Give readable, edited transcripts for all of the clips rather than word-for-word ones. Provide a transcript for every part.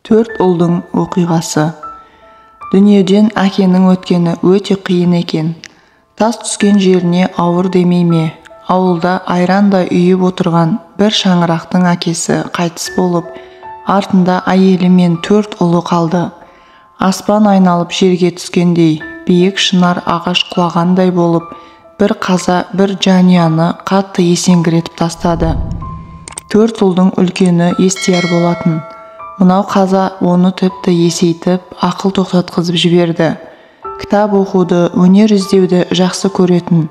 Төрт ұлдың оқиғасы. Дүниеден әкенің өткені өте қиын екен. Тас түскен жеріне ауыр демей ме? Ауылда айрандай үйіп отырған бір шаңырақтың әкесі қайтыс болып, артында әйелі мен төрт ұлы қалды. Аспан айналып жерге түскендей, биік шынар ағаш құлағандай болып, бір қаза бір жанұяны қатты есеңгіретіп тастады. Төрт ұлдың үлкені Естияр болатын. Мынау қаза оны тіпті есейтіп, ақыл тоқтатқызып жіберді. Кітап оқуды, өнер іздеуді жақсы көретін,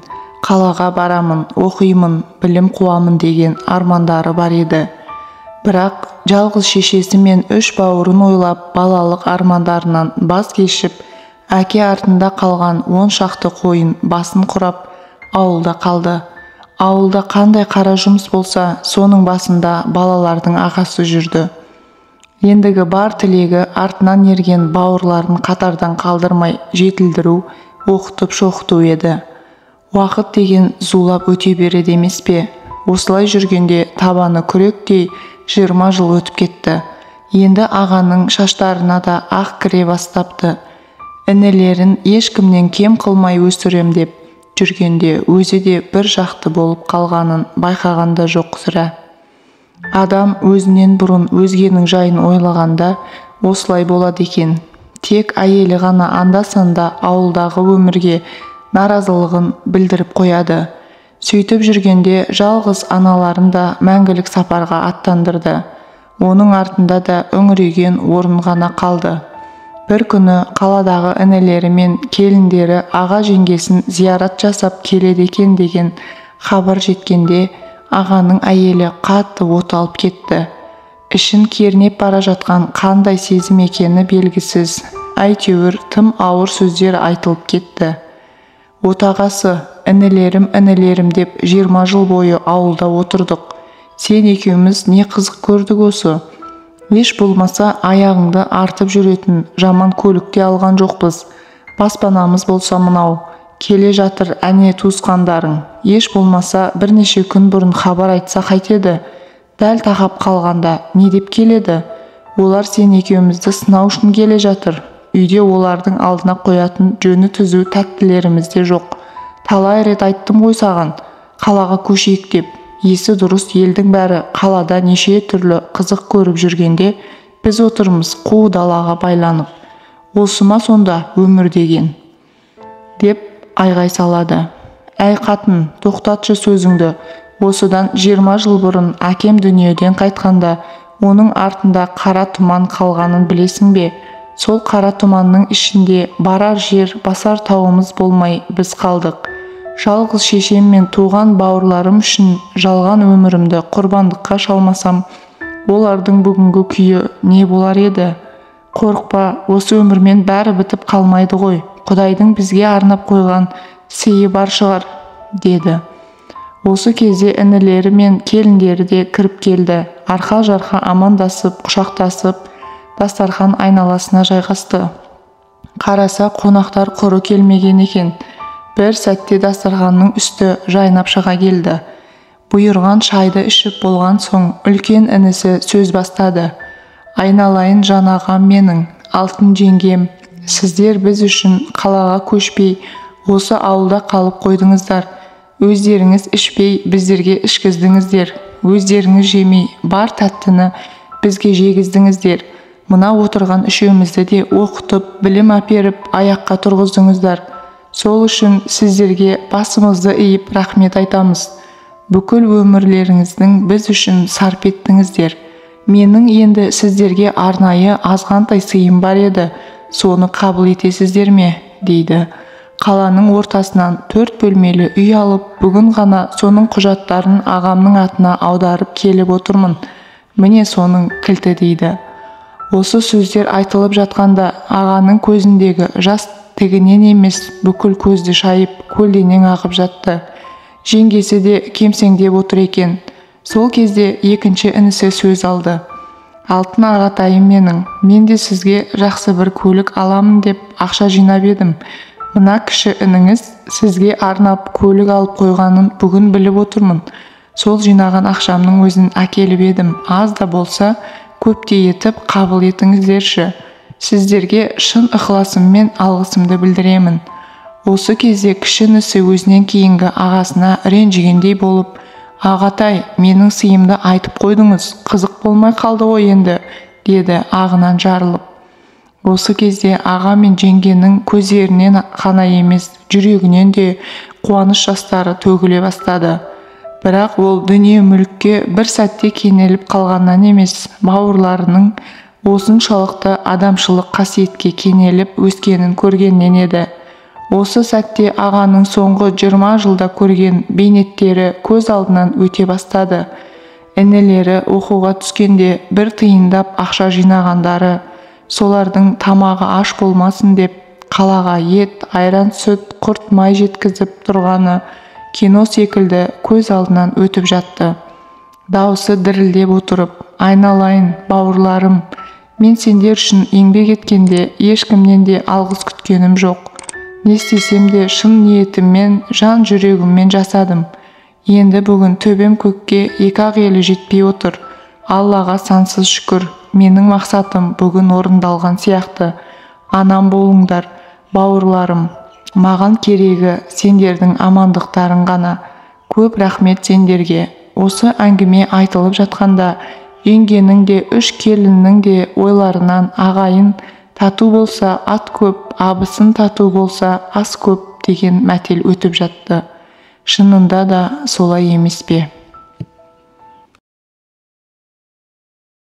қалаға барамын, оқимын, білім қуамын деген армандары бар еді. Бірақ жалғыз шешесі мен үш бауырын ойлап, балалық армандарынан бас кешіп, әке артында қалған 10 шақты қойын басын құрап, ауылда қалды. Ауылда қандай қара жұмыс болса, соның басында балалардың ағасы жүрді. Ендігі бар тілегі артынан ерген бауырларын қатардан қалдырмай жетілдіру, оқытып шоқыту еді. Уақыт деген зулап өте береді емес пе? Осылай жүргенде табаны күректей 20 жыл өтіп кетті. Енді ағаның шаштарына да ақ кіре бастапты. Інілерін ешкімнен кем қылмай өсірем деп жүргенде өзі де бір жақты болып қалғанын байқағанда жоқ сірә. Адам өзінен бұрын өзгенің жайын ойлағанда осылай болады екен. Тек әйелі ғана анда-санда ауылдағы өмірге наразылығын білдіріп қояды. Сөйтіп жүргенде жалғыз аналарын да мәңгілік сапарға аттандырды. Оның артында да үңірейген орын ғана қалды. Бір күні қаладағы інілері мен келіндері аға жеңгесін зиярат жасап келеді екен деген хабар жеткенде ағаның әйелі қатты от алып кетті. Ішін кернеп бара жатқан қандай сезім екені белгісіз, әйтеуір тым ауыр сөздер айтылып кетті. Отағасы, інілерім, інілерім деп 20 жыл бойы ауылда отырдық. Сен екеуміз не қызық көрдік осы? Еш болмаса аяғыңды артып жүретін жаман көлікте алған жоқпыз. Баспанамыз болса мынау. Келе жатыр әне туысқандарың. Еш болмаса бірнеше күн бұрын хабар айтса қайтеді. Дәл тақап қалғанда не деп келеді? Олар сен екеумізді сынау үшін келе жатыр. Үйде олардың алдына қоятын жөні түзу тәттілеріміз де жоқ. Талай рет айттым ғой саған, қалаға көшейік деп. Есі дұрыс елдің бәрі қалада неше түрлі қызық көріп жүргенде біз отырмыз қу далаға байланып. Осы ма сонда өмір деген? Деп айғай салады. Әй қатын, тоқтатшы сөзіңді. Осыдан 20 жыл бұрын әкем дүниеден қайтқанда оның артында қара тұман қалғанын білесің бе? Сол қара тұманның ішінде барар жер, басар тауымыз болмай біз қалдық. Жалғыз шешем мен туған бауырларым үшін жалған өмірімді құрбандыққа шалмасам, олардың бүгінгі күйі не болар еді? Қорықпа, осы өмірмен бәрі бітіп қалмайды ғой. Құдайдың бізге арнап қойған сыйы бар шығар, деді. Осы кезде інілері мен келіндері де кіріп келді. Арқа-жарқа амандасып, құшақтасып, дастархан айналасына жайғасты. Қараса, қонақтар құры келмеген екен. Бір сәтте дастарханның үсті жайнап шыға келді. Бұйырған шайды ішіп болған соң үлкен інісі сөз бастады. Айналайын жан ағам менің, алтын жеңгем, сіздер біз үшін қалаға көшпей, осы ауылда қалып қойдыңыздар. Өздеріңіз ішпей, біздерге ішкіздіңіздер. Өздеріңіз жемей, бар тәттіні бізге жегіздіңіздер. Мына отырған үшеумізді де оқытып, білім әперіп, аяққа тұрғыздыңыздар. Сол үшін сіздерге басымызды иіп рахмет айтамыз. Бүкіл өмірлеріңіздің біз үшін сарп еттіңіздер. Менің енді сіздерге арнайы азғантай сыйым бар еді. Соны қабыл етесіздер ме? Дейді. Қаланың ортасынан 4 бөлмелі үй алып, бүгін ғана соның құжаттарын ағамның атына аударып келіп отырмын. Міне соның кілті, дейді. Осы сөздер айтылып жатқанда ағаның көзіндегі жас тігінен емес, бүкіл көзді шайып, көлденең ағып жатты. Жеңгесі де кемсеңдеп отыр екен. Сол кезде екінші інісі сөз алды. Алтын ағатайым менің, мен де сізге жақсы бір көлік аламын деп ақша жинап едім. Мына кіші ініңіз сізге арнап көлік алып қойғанын бүгін біліп отырмын. Сол жинаған ақшамның өзін әкеліп едім. Аз да болса Көптей етіп қабыл етіңіздерші. Сіздерге шын ықыласыммен алғысымды білдіремін. Осы кезде кіші інісі өзінен кейінгі ағасына ренжігендей болып, «Ағатай, менің сыйымды айтып қойдыңыз, қызық болмай қалды ғой енді», деді ағынан жарылып. Осы кезде аға мен жеңгенің көздерінен ғана емес, жүрегінен де қуаныш жастары төгіле бастады. Бірақ ол дүние мүлікке бір сәтте кенеліп қалғаннан емес, бауырларының осыншалықты адамшылық қасиетке кенеліп өскенін көргеннен еді. Осы сәтте ағаның соңғы 20 жылда көрген бейнеттері көз алдынан өте бастады. Інілері оқуға түскенде бір тиындап ақша жинағандары, солардың тамағы аш болмасын деп қалаға ет, айран, сүт, құрт, май жеткізіп тұрғаны кино секілді көз алдынан өтіп жатты. Даусы дірілдеп отырып, «Айналайын, бауырларым, мен сендер үшін еңбек еткенде ешкімнен де алғыс күткенім жоқ. Не істесем де шын ниетіммен, жан жүрегіммен жасадым. Енді бүгін төбем көкке екі-ақ елі жетпей отыр. Аллаға сансыз шүкір, менің мақсатым бүгін орындалған сияқты. Анам болыңдар, бауырларым. Маған керегі сендердің амандықтарың ғана. Көп рахмет сендерге». Осы әңгіме айтылып жатқанда жеңгенің де үш келіннің де ойларынан ағайын тату болса ат көп, абысын тату болса ас көп деген мәтел өтіп жатты. Шынында да солай емес пе?